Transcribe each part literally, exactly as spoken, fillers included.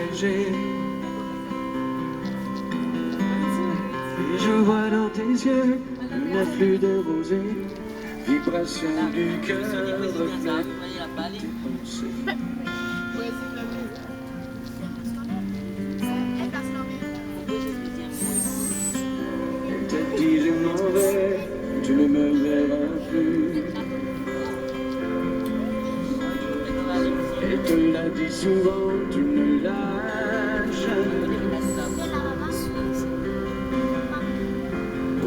Et je vois dans tes yeux un afflux de rosée, vibration du cœur reflète tes pensées. Elle t'a dit je m'en vais, tu ne me verras plus. Elle te l'a dit souvent, tu ne l'as jamais dit.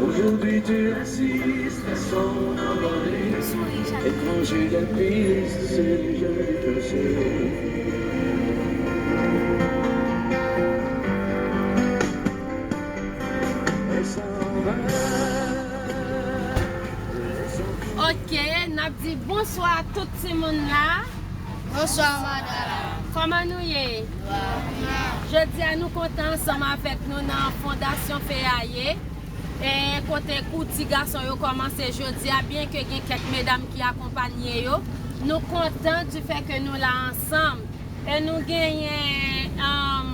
Aujourd'hui tu assistes à son envolée, étranger de la piste, c'est le jeu du passé. Ok, n ap di bonswa a tout timoun la. Bonswa, madanm. Kòman nou ye? Jodi a, nou kontan ansanm avèk nou nan Fondasyon Feyaye. E kote kou ti gason yo kòmanse jodi a, byenke gen kèk medam ki akonpanye yo. Nou kontan du fait que nou la ansanm. E nou genyen um,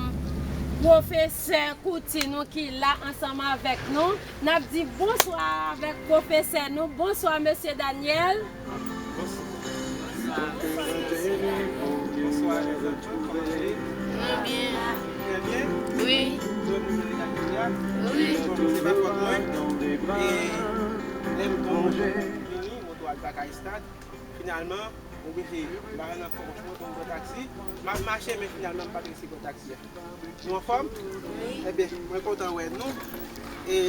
pwofesè Kouti nou ki la ansanm avèk nou. N ap di bonswa avèk pwofesè nou. Bonswa, mesye Daniel. Bonswa, lèzanmi. Kòman w ye? Trè byen. Trè byen? Wi. Ou wè nou jwenn Ekateria? Wi. Bon, se pa fòt mwen. E lè m tonbe, vini, moto a gate a estad. Finalman, m oblije bare nan pòch mwen pou m pran taksi. M ap mache, men finalman, m pa t resi pran taksi a. Nou anfòm? Wi. Ebyen, mwen kontan wè nou. E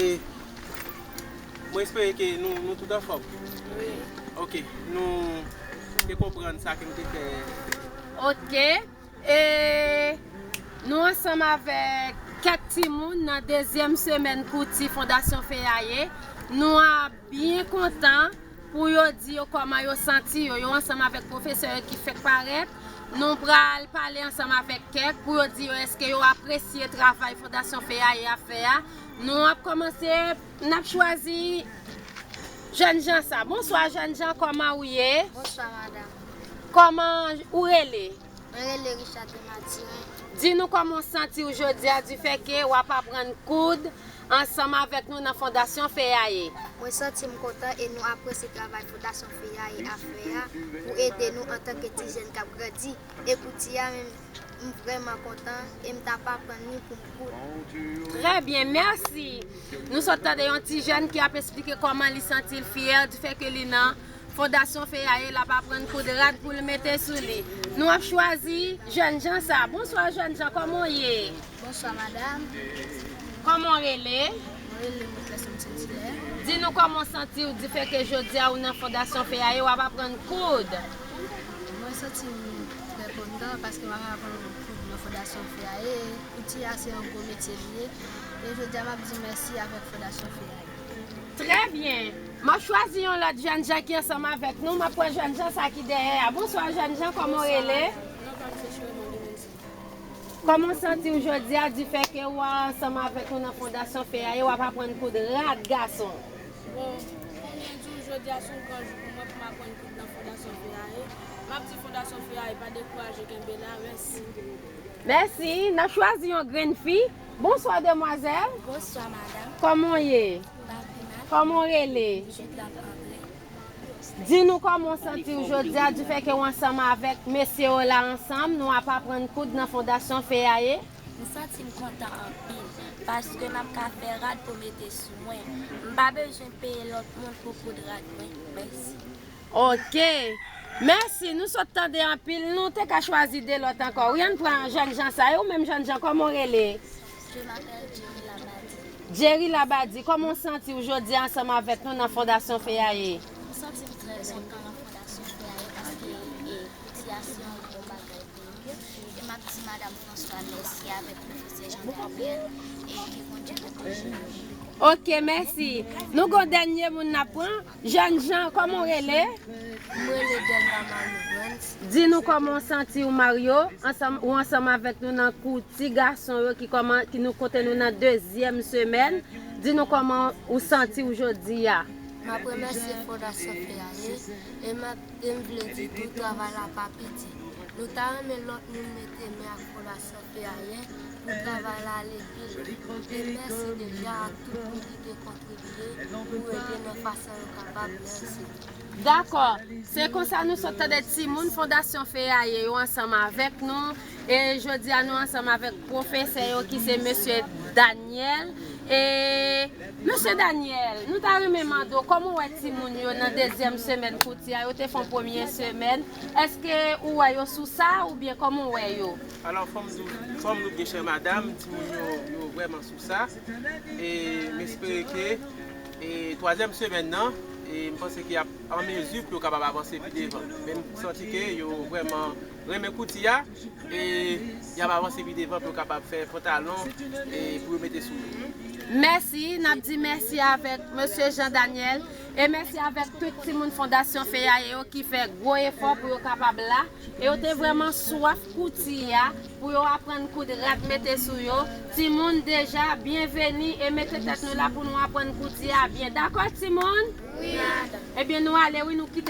mwen espere ke nou, nou tout anfòm. Wi. Ok, nou te konprann sa ke m te fè. Ok. E nou ansanm avèk kèk timoun nan dezyèm semèn kou ti Fondasyon Feyaye. Nou a byen kontan pou yo di yo kòman yo santi yo. Yo ansanm avèk pwofesè yo ki fèk parèt. Nou pral pale ansanm avèk kèk pou yo di yo èske yo apresye travay Fondasyon Feyaye ap fè a. Nou ap kòmanse, n ap chwazi jènjan sa. Bonswa jènjan, kòman ou ye? Bonswa madanm. Kòman ou rele? Mwen rele Richard Mathurin. Di nou kòman w santi w jodi a du fait que w ap aprann koud ansanm avèk nou nan Fondasyon Feyaye. Mwen santi m kontan e nou apresye travay Fondasyon Feyaye ap fè a pou ede nou antanke ti jèn k ap grandi. E kouti a menm, m vrèman kontan e m t ap aprann li pou m koud. Trè byen, mèsi. Nou sot tande yon ti jèn ki ap esplike kòman li santi l fyè du fait que li nan Fondasyon Feyaye, l ap aprann koud rad pou l mete sou li. Nou ap chwazi jènjan sa. Bonswa jènjan, kòman w ye? Bonswa madanm. Kòman w rele? Mwen rele Moutlès Anseltilè. Di nou kòman w santi w du fait que jodi a ou nan Fondasyon Feyaye, w ap aprann koud. Mwen santi m trè kontan paske m ap aprann koud nan Fondasyon Feyaye. Kouti a se yon gwo metye li ye. E jodi a m ap di mèsi avèk Fondasyon Feyaye. Trè byen. M ap chwazi yon lòt jènjan ki ansanm avèk nou. M ap pran jènjan sa ki dèyè a. Bonswa jènjan, kòman w rele? Non pa m se Sherman Levenson. Kòman w santi w jodi a du fait que w ansanm avèk nou nan Fondasyon Feyaye, w ap aprann koud rad gason? Bon, kòm mwen di w, jodi a se yon gran jou pou mwen pou m aprann koud nan Fondasyon Feyaye. M ap di Fondasyon Feyaye pa dekouraje, kenbe la, mèsi. Mèsi. N ap chwazi yon grenn fi. Bonswa demwazèl. Bonswa madanm. Kòman w ye? M pa pi mal. Kòman w rele? Judlande André. Di nou kòman w santi w jodi a du fait que w ansanm avèk mesye yo la ansanm, nou ap aprann koud nan Fondasyon Feyaye. M santi m kontan anpil paske m ap ka fè rad pou mete sou mwen. M pa bezwen peye lòt moun pou koud rad mwen. Mèsi. Ok. Mèsi, nou sot tande anpil, nou te ka chwazi de lòt ankò. Wi, ann pran jènjan sa yo, ou menm jènjan, kòman w rele? Je m'appelle Jerry Labadie. Jerry Labadie, kòman w santi w jodi a ansanm avèk nou nan Fondasyon Feyaye? M santi m trè kontan nan Fondasyon Feyaye paske e, kouti a se yon bon bagay pou nou. E m ap di Madanm François mèsi avèk pwofesè Jean Gabriel e ke Bondye pwoteje nou. Ok, mèsi. Nou gon dènye moun n ap pran. Jènjan, kòman w rele? M rele Delva Mario Brens. Di nou kòman w santi w, Mario, ansanm, ou ansanm avèk nou nan kou ti gason yo ki kòman, ki nou kote nou nan dezyèm semèn. Di nou kòman ou santi w jodi a. M ap remèsye Fondasyon Feyaye e m ap, e m vle di tou travay la pa piti. Nou ta renmen lòt moun mete men ak Fondasyon Feyaye pou travay la ale pi lwen. E mèsi deja ak tout moun ki te kontribye pou ede nan fason yo kapab. Mèsi. Dakò. Se konsa nou sot tande timoun Fondasyon Feyaye yo ansanm avèk nou. E jodi a nou ansanm avèk pwofesè yo ki se mesye Daniel. E mesye Daniel, nou ta renmen mande w kòman w wè timoun yo nan dezyèm semèn kouti a, yo te fè yon premye semèn. Èske ou wè yo sou sa oubyen kòman w wè yo? Alò, fò m di w, fò m di w byen chè madanm, timoun yo, yo vrèman sou sa. E m espere ke e twazyèm semèn nan, e m panse ke y ap an mezi pou yo kapab avanse pi devan. Men m santi ke yo vrèman renmen kouti a, e y ap avanse pi devan pou yo kapab fè pantalon e pou yo mete sou yo. Mèsi, n ap di mèsi avèk mesye Jean Daniel e mèsi avèk tout timoun Fondasyon Feyaye yo ki fè gwo efò pou yo kapab la. E yo te vrèman swaf kouti a pou yo aprann koud rad mete sou yo. Timoun deja byenveni e mete tèt nou la pou nou aprann kouti a byen. Dakò timoun? Wi. Ebyen nou ale wi, nou kite